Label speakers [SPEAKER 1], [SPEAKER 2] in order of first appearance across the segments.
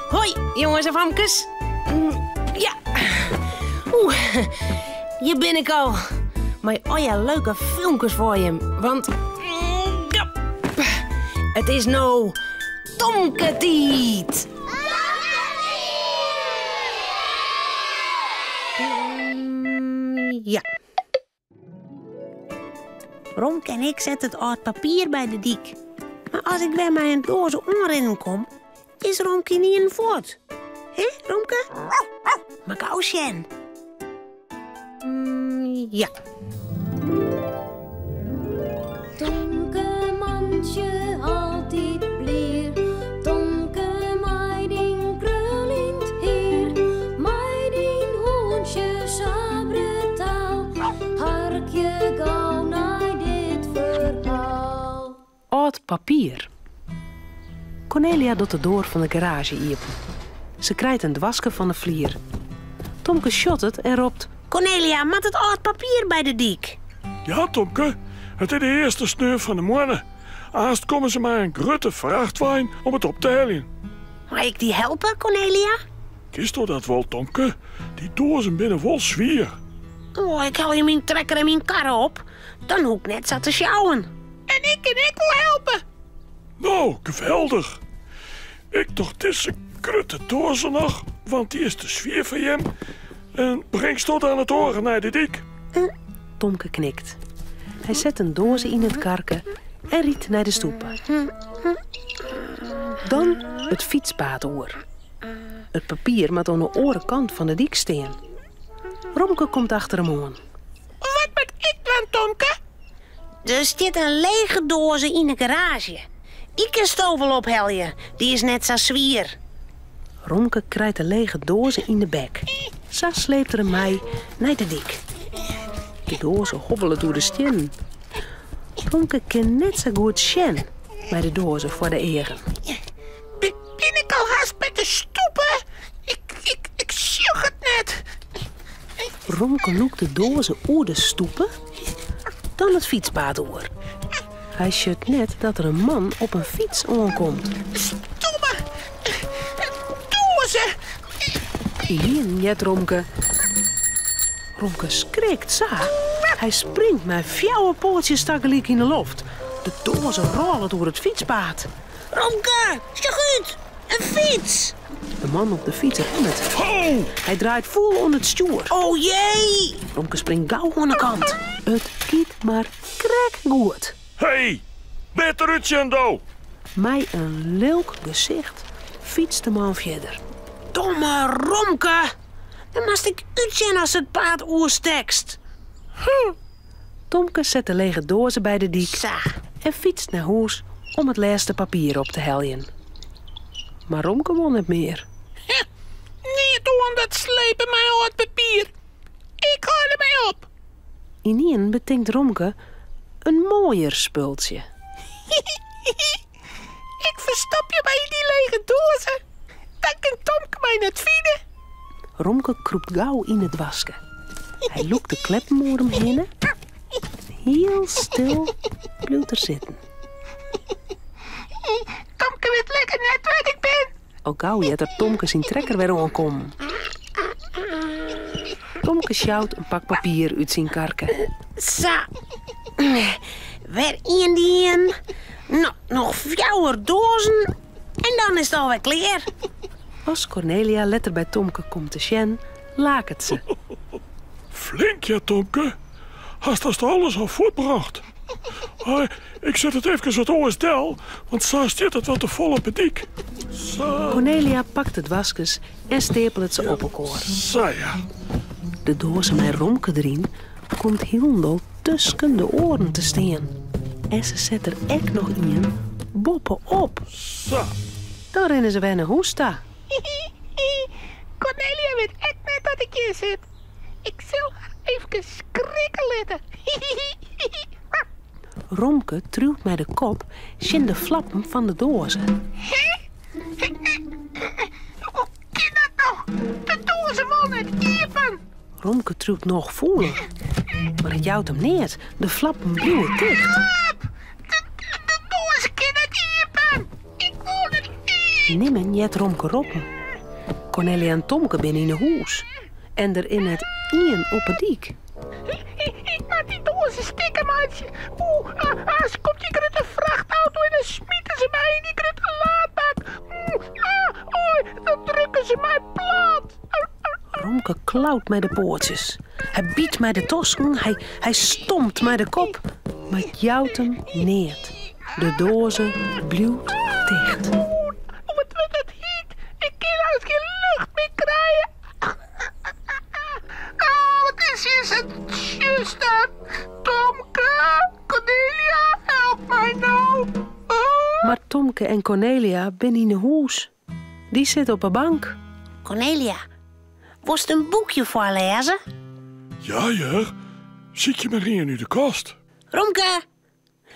[SPEAKER 1] Hoi, jonges en famkes. Ja. Oeh, hjir bin ik al. Mei allegear leuke filmkes foar jim. Want ja, it is no Tomke-tiid. Ja. Romke en ik sette it âld papier by de dyk. Mar as ik wer mei in doaze oanrinnen kom, is Romke ynienen fuort. Hè, Romke? Mar gau sjen. Mm, ja.
[SPEAKER 2] Tomke mantsje altyd blier, Tomke mei dyn kruljend hier, mei dyn hûntsje sa brutaal, harkje gau nei dit ferhaal.
[SPEAKER 1] Ald papier. Cornelia docht de doar fan de garaazje iepen. Se krijt in doaske fan de flier. Tomke sjocht it en ropt. Cornelia, moat it âld papier by de dyk?
[SPEAKER 3] Ja, Tomke, it is de earste sneon fan de moanne. Aanst komme se mei in grutte frachtwein om it op te heljen.
[SPEAKER 1] Mei ik dy helpe, Cornelia?
[SPEAKER 3] Kinsto dat wol, Tomke? Dy doazen binne wol swier.
[SPEAKER 1] Oh, ik helje myn trekker en myn karre op. Dan hoech ik net sa te sjouwen.
[SPEAKER 4] En ik kin ek wol helpe.
[SPEAKER 3] No, geweldich. Ik doch dizze grutte doaze noch, want dy is te swier foar jim. En bringsto dan it oare nei de dyk?
[SPEAKER 1] Tomke knikt. Hy set in doaze yn it karke en rydt nei de stoepe. Dan it fytspaad oer. It papier moat oan de oare kant fan de dyk stean. Romke komt achter him oan.
[SPEAKER 4] Wat moat ik dwaan, Tomke?
[SPEAKER 1] Der stiet in lege doaze yn de garaazje. Dy kinsto wol ophelje, dy is net sa swier. Romke krijt de lege doaze yn de bek. Sa sleept er him mei nei de dyk. De doaze hobbelet oer de stiennen. Romke kin net sa goed sjen mei de doaze foar de eagen.
[SPEAKER 4] Bin ik al hast by de stoepe? Ik, ik sjoch it net.
[SPEAKER 1] Romke lûkt de doaze oer de stoepe, dan it fytspaad oer. Hy sjocht net dat der in man op in fyts oankomt.
[SPEAKER 4] Stomme doaze!
[SPEAKER 1] Ynienen heart Romke. Romke skrikt sa. Hy springt mei fjouwer poatsjes tagelyk yn 'e loft. De doaze rôlet oer it fytspaad. Romke, sjoch út! In fyts! De man op de fyts remmet.
[SPEAKER 3] Ho!
[SPEAKER 1] Hy draait fûl oan it stjoer. O jee! Romke springt gau oan de kant. It giet mar krekt goed.
[SPEAKER 3] Hey, better útsjen do!
[SPEAKER 1] Mei in lilk gesicht fytst de man fierder. Domme Romke! Dan moatst ek útsjen ast it paad oerstekst. Tomke set de lege doaze by de dyk
[SPEAKER 4] Sa.
[SPEAKER 1] en fytst nei hûs om it lêste papier op te heljen. Mar Romke wol net mear.
[SPEAKER 4] Neat oan dat slepen mei âld papier. Ik hâld dermei op.
[SPEAKER 1] Ynienen betinkt Romke in moaier spultsje.
[SPEAKER 4] Ik ferstopje my yn dy lege doaze. Dan kin Tomke my net fine.
[SPEAKER 1] Romke krûpt gau yn it doaske. Hy lûkt de kleppen oer him hinne en hiel stil bliuwt er sitten.
[SPEAKER 4] Tomke wit lekker net wêr't ik bin.
[SPEAKER 1] Al gau heart er Tomke syn trekker wer oankommen. Tomke sjout in pak papier út syn karke.
[SPEAKER 5] Sa, wer ien dien. No, noch fjouwer doazen en dan is it alwer klear.
[SPEAKER 1] As Cornelia letter by Tomke komt te sjen, laket se.
[SPEAKER 3] Flink ja, Tomke. Hast hast alles al fuortbrocht. Hoi, ik set it efkes wat oars del, want sa stiet it wat te fol op 'e dyk. Sa.
[SPEAKER 1] Cornelia pakt de doaskes en steapelet se op elkoar.
[SPEAKER 3] Sa ja.
[SPEAKER 1] De doaze mei Romke deryn komt hielendal tusken de oaren te stean. En se set der ek noch ien boppe-op.
[SPEAKER 3] Sa.
[SPEAKER 1] Dan rinne se wer nei hûs ta.
[SPEAKER 4] Cornelia wit ek net dat ik hjir sit. Ik sil har eefkes skrikke litte.
[SPEAKER 1] Romke triuwt mei de kop tsjin de flappen fan de doaze.
[SPEAKER 4] Hoe kin dat no? De doaze wol net iepen.
[SPEAKER 1] Romke triuwt noch fûler, mar it jout him neat. De flappen bliuwe ticht.
[SPEAKER 4] Help! De doaze kin net iepen. Ik wol der yn.
[SPEAKER 1] Nimmen heart Romke roppen. Cornelia en Tomke binne yn 'e hûs en der is net ien op 'e dyk.
[SPEAKER 4] Ik moat dy doazen stikken meitsje. Oeh, aanst komt dy grutte frachtauto en dan smite se my yn dy grutte laadbak. Ah, oei, dan drukke se my plat.
[SPEAKER 1] Romke klaut mei de poatsjes. Hy byt mei de tosken, hy, hy stompt mei de kop, mar it jout him neat. De doaze bliuwt ticht.
[SPEAKER 4] Oeh, wat wurdt it hyt. Ik kin hast gjin lucht mear krije. Ah, wat is hjir sa tsjuster. Tomke, Cornelia, help my no.
[SPEAKER 1] Mar Tomke en Cornelia binne yn 'e hûs. Dy sit op 'e bank.
[SPEAKER 5] Cornelia, wolst in boekje foarlêze?
[SPEAKER 3] Ja hear, sykje mar ien út de kast.
[SPEAKER 5] Romke!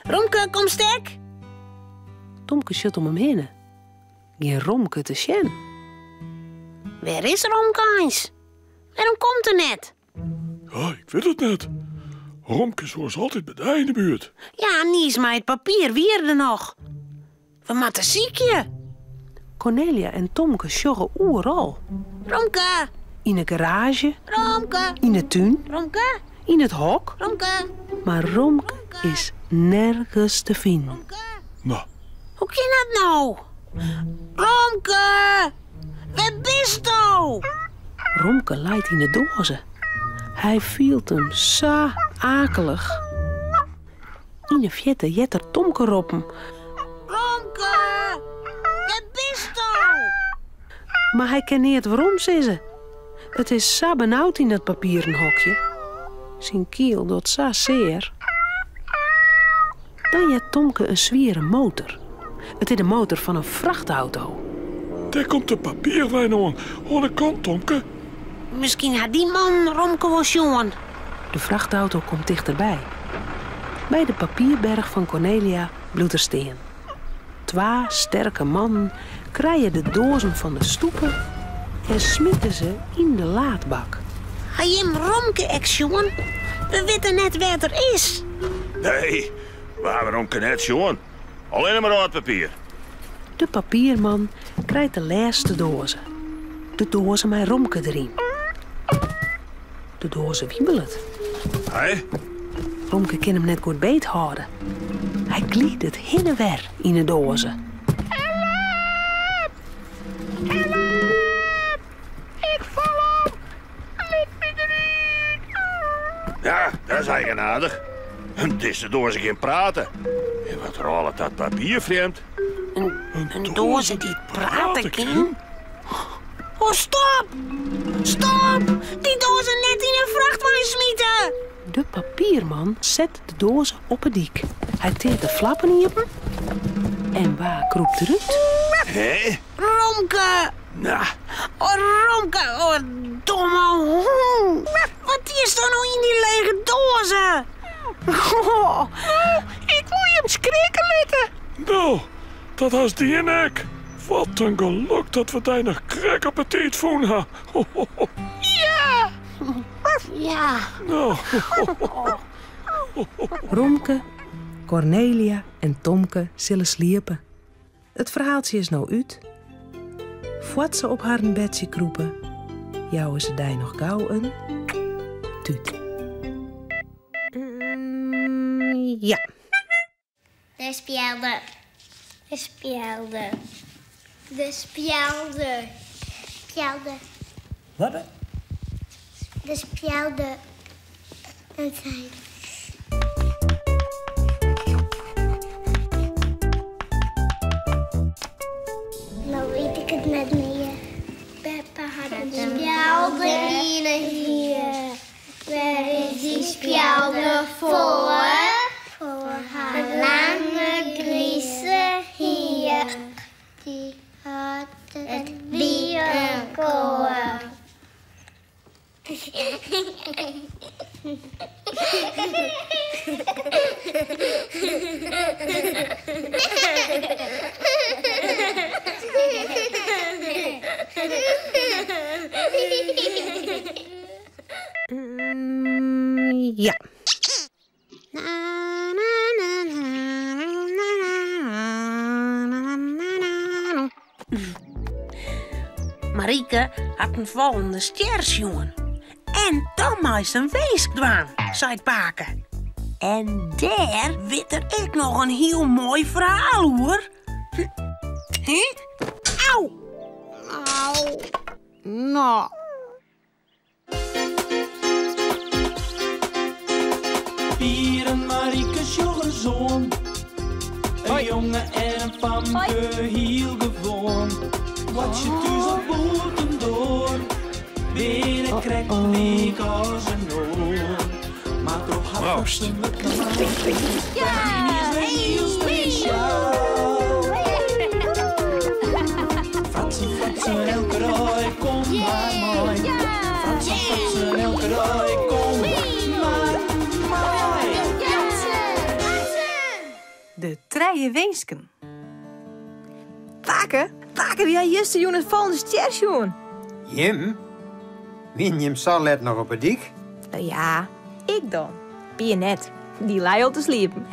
[SPEAKER 5] Romke, komst ek?
[SPEAKER 1] Tomke sjocht om him hinne. Gjin Romke te sjen.
[SPEAKER 5] Wêr is Romke eins? Wêrom komt er net?
[SPEAKER 3] Ja, ik wit it net. Romke is oars altyd by dy yn de buert.
[SPEAKER 5] Ja, niis mei it papier wie er der noch. We moatte sykje.
[SPEAKER 1] Cornelia en Tomke sjogge oeral.
[SPEAKER 5] Romke!
[SPEAKER 1] Yn 'e garaazje.
[SPEAKER 5] Romke!
[SPEAKER 1] Yn 'e tún.
[SPEAKER 5] Romke!
[SPEAKER 1] Yn it hok.
[SPEAKER 5] Romke!
[SPEAKER 1] Mar Romke is nergens te finen.
[SPEAKER 5] Romke!
[SPEAKER 3] No.
[SPEAKER 5] Hoe kin dat no? Romke! Wêr bisto?
[SPEAKER 1] Romke leit yn de doaze. Hy fielt him sa akelich. Yn 'e fierte heart er Tomke roppen.
[SPEAKER 5] Romke! Wêr bisto?
[SPEAKER 1] Mar hy kin neat werom sizze. It is sa benaud yn dat papieren hokje. Syn kiel docht sa sear. Dan heart Tomke in swiere motor. It is de motor fan in frachtauto.
[SPEAKER 3] Dêr komt de papierwein oan. Oan 'e kant, Tomke.
[SPEAKER 5] Miskien hat dy man Romke wol sjoen.
[SPEAKER 1] De frachtauto komt tichterby. By de papierberch fan Cornelia bliuwt er stean. Twa sterke mannen krije de doazen fan de stoepe en smite se yn de laadbak.
[SPEAKER 5] Ha jim Romke ek sjoen? We witte net wêr't er is.
[SPEAKER 6] Nee, we hawwe Romke net sjoen. Allinne mar âld papier.
[SPEAKER 1] De papierman krijt de lêste doaze. De doaze mei Romke deryn. De doaze wibelet.
[SPEAKER 6] Hé?
[SPEAKER 1] Romke kin him net goed beethâlde. Hy glidet hinne wer yn 'e doaze.
[SPEAKER 4] Help! Help! Ik fal om! Lit my derút!
[SPEAKER 6] Ja, dat is eigenaardich. Dizze doaze kin prate. En wat rôlet dat papier frjemd.
[SPEAKER 5] In doaze dy't prate kin? Oh, stop! Stop! Dy doaze net yn in frachtwein smite!
[SPEAKER 1] De papierman set de doaze op 'e dyk. Hy teart de flappen iepen en wa krûpt derút?
[SPEAKER 6] Hé?
[SPEAKER 5] Romke!
[SPEAKER 6] Nou.
[SPEAKER 5] Oh, Romke! Oh, domme hûn! Wat diesto no yn dy lege doaze?
[SPEAKER 4] Oh, ik woe jim skrikke litte.
[SPEAKER 3] No, dat hast dien ek. Wat in gelok dat we dy noch krekt op 'e tiid fûn ha.
[SPEAKER 4] Ja!
[SPEAKER 5] Ja.
[SPEAKER 3] No.
[SPEAKER 1] Romke, Cornelia en Tomke sille sliepe. It ferhaaltsje is no út. Foar't se op harren bedsje krûpe, jouwe se dy noch gau in tút.
[SPEAKER 5] Ja.
[SPEAKER 7] De spjelde. De spjelde. De spjelde. Spjelde.
[SPEAKER 8] Wat?
[SPEAKER 7] De spjelde. En zijn. No wit ik it net mear. Beppe hat in spjelde yn 'e hier. Wêr is dy spjelde foar? Foar har lange grize hier. Dy hat it by elkoar.
[SPEAKER 1] Ja. Marike hat in fallende stjer sjoen. En dan meist in winsk dwaan, seit pake. En dêr wit er ek noch in hiel moai ferhaal oer. Hè? Au! Au! No.
[SPEAKER 8] Pier en Marike sjoch ris oan. In jonge en in famke, hiel gewoan. Boartsje thús of bûtendoar, binne krekt lyk as in oar. Mar troch har
[SPEAKER 6] Proost.
[SPEAKER 8] fratsen wurdt ynienen wer hiel spesjaal. Fratsen, fratsen, elke dei, kom mar mei. Fratsen, fratsen, elke dei, kom mar mei.
[SPEAKER 9] De trije winsken. Pake, pake, wy ha justerjûn in fallende stjer sjoen.
[SPEAKER 10] Jim? Wienen jim sa let noch op 'e dyk?
[SPEAKER 9] No ja, ik dan. Pier net. Dy lei al te sliepen.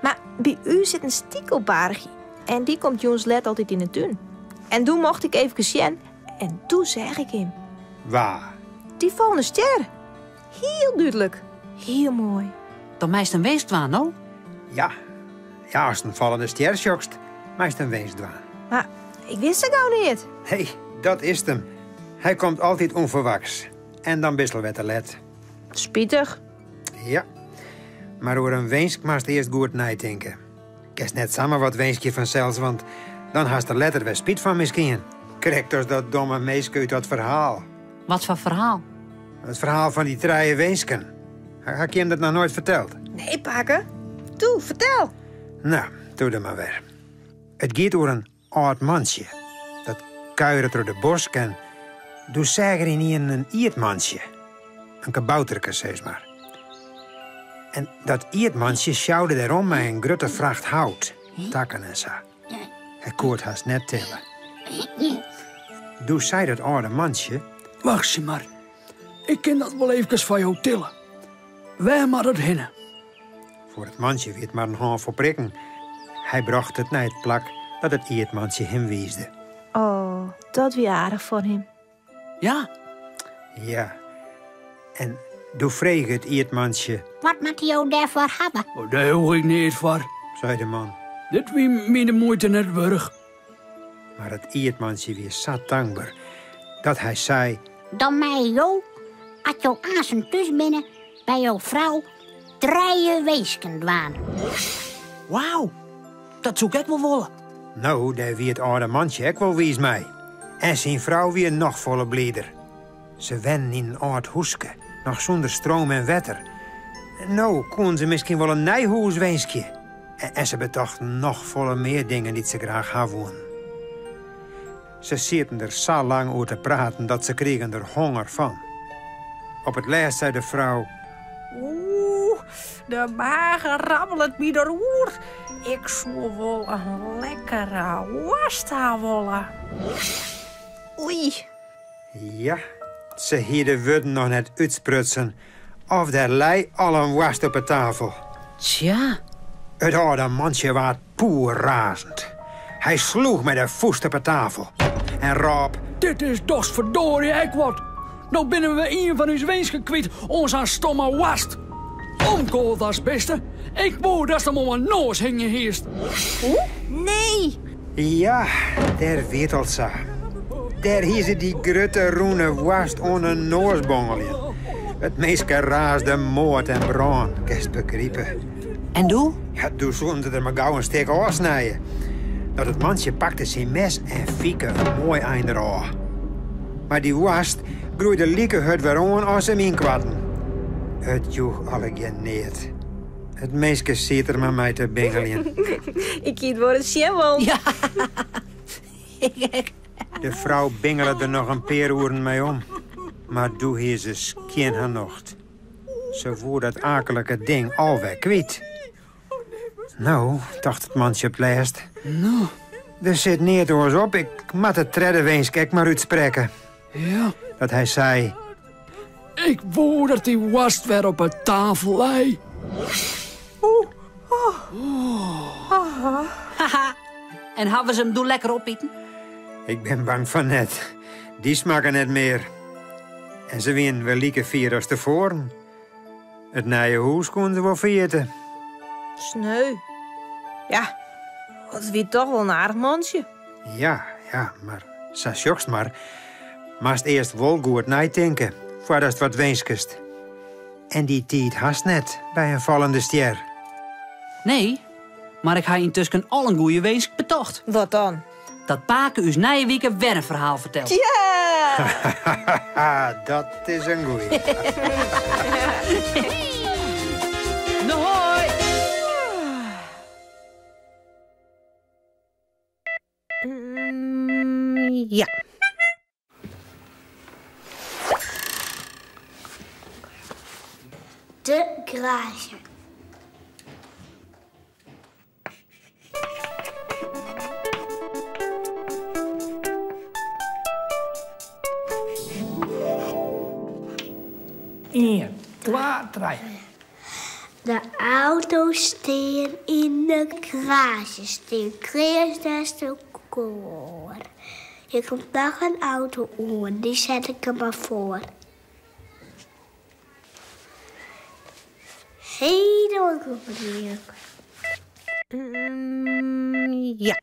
[SPEAKER 9] Mar by ús sit in stikelbaarchje en dy komt jûns let altyd yn de tún. En doe mocht ik eefkes sjen en doe seach ik him.
[SPEAKER 10] Wa?
[SPEAKER 9] Dy fallende stjer. Hiel dúdlik. Hiel moai.
[SPEAKER 11] Dan meist in winsk dwaan, no?
[SPEAKER 10] Ja. Ja, ast in fallende stjer sjochst, meist in winsk dwaan.
[SPEAKER 9] Mar ik wist sa gau neat.
[SPEAKER 10] Nee, dat is 't him. Hy komt altyd ûnferwachts. En dan bist al wer te let.
[SPEAKER 9] Spitich.
[SPEAKER 10] Ja. Mar oer in winsk moatst earst goed neitinke. Kinst net samar wat winskje fansels, want dan hast der letter wer spyt fan miskien. Krekt as dat domme minske út dat ferhaal.
[SPEAKER 11] Wat foar ferhaal?
[SPEAKER 10] It ferhaal fan dy trije winsken. Ha ik jim dat noch noait ferteld?
[SPEAKER 9] Nee, pake. Toe, fertel.
[SPEAKER 10] No, doe dan mar wer. It giet oer in âld mantsje. Dat kuiere troch de bosk en doe seach er ynienen in ierdmantsje. In kabouterke, sis mar. En dat ierdmantsje sjoude dêr om mei in grutte fracht hout, takken en sa. Hy koe it hast net tille. Doe sei dat âlde mantsje...
[SPEAKER 12] Wachtsje mar, ik kin dat wol eefkes foar jo tille. Wêr moat it hinne?
[SPEAKER 10] Foar it mantsje wie it mar in hânfol prikken. Hy brocht it nei it plak dat it ierdmantsje him wiisde.
[SPEAKER 9] Oh, dat wie aardich fan him.
[SPEAKER 12] Ja.
[SPEAKER 10] Ja. En doe frege it ierdmantsje.
[SPEAKER 13] Wat moatte jo dêrfoar hawwe?
[SPEAKER 12] Oh, dêr hoech ik neat foar,
[SPEAKER 10] sei de man.
[SPEAKER 12] Dit wie my de muoite net wurdich.
[SPEAKER 10] Mar it ierdmantsje wie sa tankber dat hy sei.
[SPEAKER 13] Dan meie jo, as jo aansen thús binne, by jo frou trije winsken dwaan.
[SPEAKER 11] Wauw, dat soe ik ek wol wolle.
[SPEAKER 10] No, dêr wie it âlde mantsje ek wol wiis mei. En syn frou wie noch folle blider. Se wennen yn in âld hûske, noch sûnder stroom en wetter. No koenen se miskien wol in nij hûs winskje. En se betochten noch folle mear dingen dy't se graach ha woenen. Se sieten der sa lang oer te praten dat se krigen der honger fan. Op it lêst sei de frou.
[SPEAKER 1] Oeh, de mage rammelet my der oer. Ik soe wol in lekkere woarst ha wolle.
[SPEAKER 9] Oei.
[SPEAKER 10] Ja, se hie de wurden noch net útsprutsen of der lei al in woarst op 'e tafel.
[SPEAKER 11] Tsja.
[SPEAKER 10] It âlde mantsje waard poerrazend. Hy sloech mei de fûst op 'e tafel en rôp.
[SPEAKER 12] Dit is dochs ferdoarje ek wat! No binne we ien fan ús winsken kwyt oan sa'n stomme woarst. Omkoal as biste, ik woe datst him om 'e noas hingjen hiest.
[SPEAKER 9] Hoe? Nee!
[SPEAKER 10] Ja, dêr wie it al sa. Dêr hie se dy grutte rûne woarst oan 'e noas bongeljen. It minske raasde moard en brân, kinst begripe.
[SPEAKER 11] En doe?
[SPEAKER 10] Ja, doe soenen se der mar gau in stik ôfsnije. Dat it mantsje pakte syn mes en fike in moai ein derôf. Mar dy woarst groeide like hurd wer oan as him ynkoarten. It joech allegear neat. It minske siet der mar mei te bingeljen.
[SPEAKER 9] Ik hie it wol ris sjen wollen.
[SPEAKER 11] Ja, ik ek.
[SPEAKER 10] De frou bingele der noch in pear oeren mei om. Mar doe hie se skjin har nocht. Se woe dat akelike ding alwer kwyt. No, tocht it mantsje op 't lêst.
[SPEAKER 12] No.
[SPEAKER 10] Der sit neat oars op, ik moat de tredde winsk ek mar útsprekke.
[SPEAKER 12] Ja.
[SPEAKER 10] Dat hy sei.
[SPEAKER 12] Ik woe dat dy woarst wer op 'e tafel lei.
[SPEAKER 1] Oeh. Oh.
[SPEAKER 11] Haha. En hawwe se him doe lekker opiten?
[SPEAKER 10] Ik bin bang fan net. Dy smakke net mear. En se wienen wer like fier as tefoaren. It nije hûs koenen se wol ferjitte.
[SPEAKER 9] Sneu. Ja, it wie toch wol in aardich mantsje.
[SPEAKER 10] Ja, ja, mar sa sjochst mar. Moatst earst wol goed neitinke foardatst wat winskest. En dy tiid hast net by in fallende stjer.
[SPEAKER 11] Nee, mar ik ha yntusken al in goeie winsk betocht.
[SPEAKER 9] Wat dan?
[SPEAKER 11] Dat pake ús nije wike wer in ferhaal fertelt.
[SPEAKER 9] Ja!
[SPEAKER 10] Dat is in goeie.
[SPEAKER 11] No hoi!
[SPEAKER 1] Ja.
[SPEAKER 7] De garaazje.
[SPEAKER 4] Ien, twa, trije.
[SPEAKER 7] De auto's stean yn de garaazje, stean klear nêst elkoar. Hjir komt noch in auto oan, dy set ik der mar foar. Hielendal goed.
[SPEAKER 1] Ja.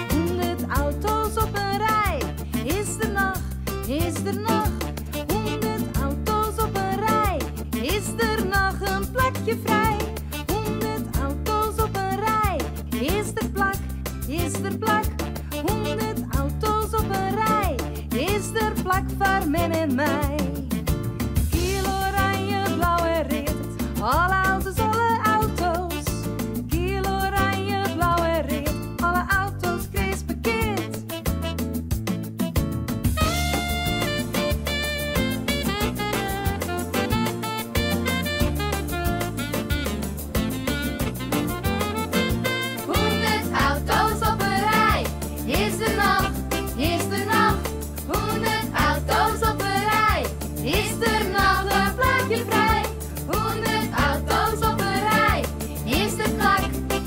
[SPEAKER 14] Hûndert auto's op in rij, is der noch, is der noch? Hûndert auto's op in rij, is der noch in plakje frij? Hûndert auto's op in rij, is der plak, is der plak? Hûndert auto's op in rij, is der plak foar mem en my? Giel, oranje, blau en read, alle auto's, alle auto's. Giel, oranje, blau en read, alle auto's kreas parkeard. Hûndert auto's op in rij, is der noch, is der noch? Hûndert auto's op in rij, is der noch in plakje frij? Hûndert auto's op in rij, is der plak,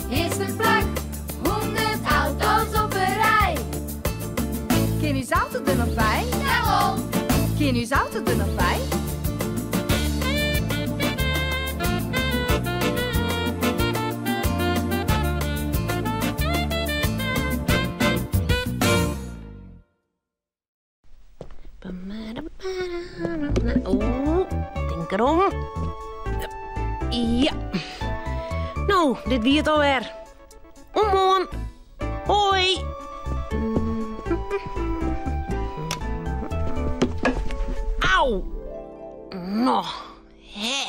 [SPEAKER 14] is der plak? Hûndert auto's op in rij. Kin ús auto der noch by? Jawol! Kin ús auto der noch by?
[SPEAKER 1] Oeh, tink derom. Ja. No, dit wie it alwer. Oant moarn. Hoi. Au. No, hè.